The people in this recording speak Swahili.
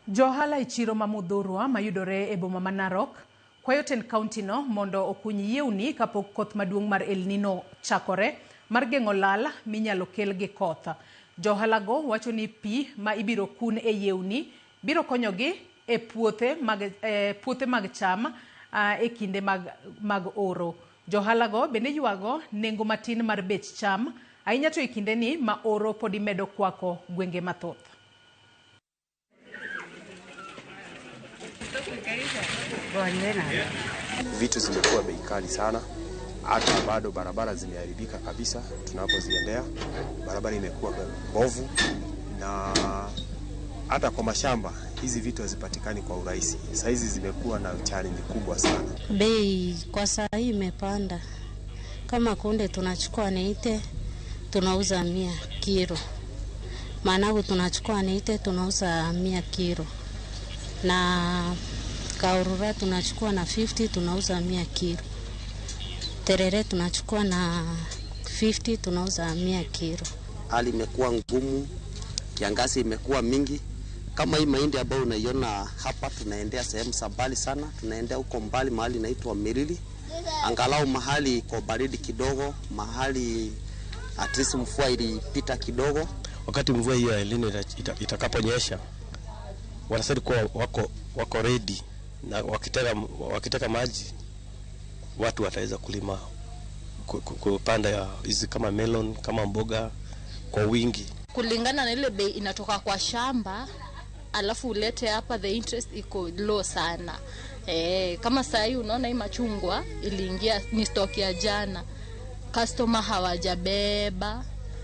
Johala e chiro ma Muthurwa mayudore e boma ma Narok kwayo tend kaunti no mondo okuny yewni kapok koth maduong' mar El Nino chakore mar geng'o lal minyalo kel gi koth. Johalago wacho ni pi ma ibiro kun e yewni biro konyogi e puothe mag cham e kinde mag oro. Johalago bende ywago nengo matin mar bech cham ahinya to e kindeni ma oro podi medo kwako gwenge mathoth. Vitu zimekuwa bei kali sana, hata bado barabara zimeharibika kabisa. Tunapoziendea barabara imekuwa mbovu, na hata kwa mashamba hizi vitu hazipatikani kwa urahisi. Saa hizi zimekuwa na challenge kubwa sana. Bei kwa saa hii imepanda. Kama kunde tunachukua 80 tunauza 100 kilo. Managu tunachukua 80 tunauza 100 kilo. Na kaurura tunachukua na 50 tunauza 100 kilo. Terere tunachukua na 50 tunauza 100 kilo. Hali imekuwa ngumu, kiangazi imekuwa mingi. Kama hii mahindi ambayo unaiona hapa, tunaendea sehemu za mbali sana, tunaendea huko mbali mahali inaitwa Mirili. Angalau mahali iko baridi kidogo, mahali at least mvua ilipita kidogo. Wakati mvua hiyo ya El Nino itakaponyesha, wanasema kuwa wako ready, na wakiteka maji watu wataweza kulima, kupanda hizi kama melon, kama mboga kwa wingi. Kulingana na ile bei inatoka kwa shamba, alafu ulete hapa, the interest iko low sana. Kama saa hii unaona hii machungwa iliingia ni stock ya jana, customer hawajabeba.